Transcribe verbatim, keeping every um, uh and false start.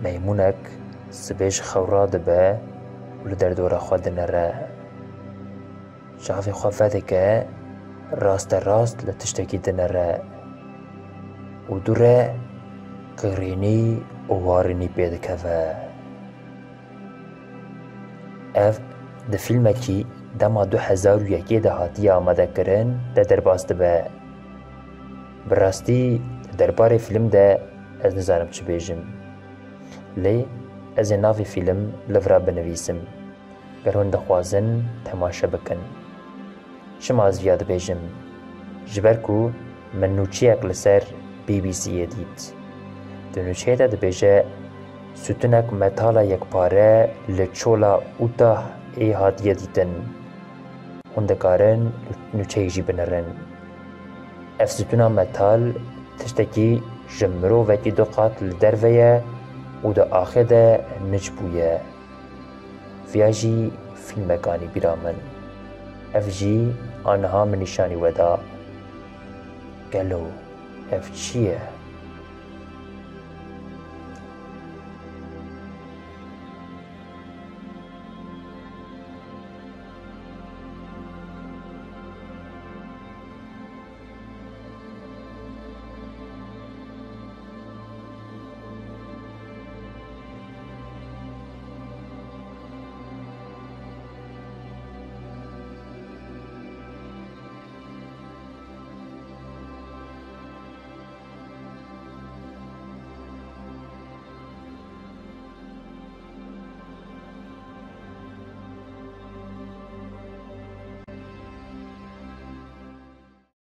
Meymûnek sibê ji xew radibe û li derdora xwe dinere. Çavê xwe vedike, raste rast li tiştekî dinere û dû re qirînî û warînî pê dikeve. Ev di fîlmekî dema du hezar û yekê de hatiye amadekirin de derbas dibe. Bi rastî di derbarê fîlm de ez nizanim çi bêjim. Lê ez ê navê fîlm li vir binivîsim. Ger hûn dixwazin temaşe bikin. Çima ez viya dibêjim? Ji ber ku min nûçeyek li ser B B C'yê dît. Di nûçeyê de dibêje, Sütunek metala yekpare li çola Utah ê hatiye dîtin. Hûn dikarin nûçeyê jî binirin. Ev sütuna metal tiştekî ji mirovekî du qat li derve ye û di axê de nic bûye. Viya jî fîlmek anî bîra min. Ev jî aniha min nîşanî we da. Gelo ev çi ye?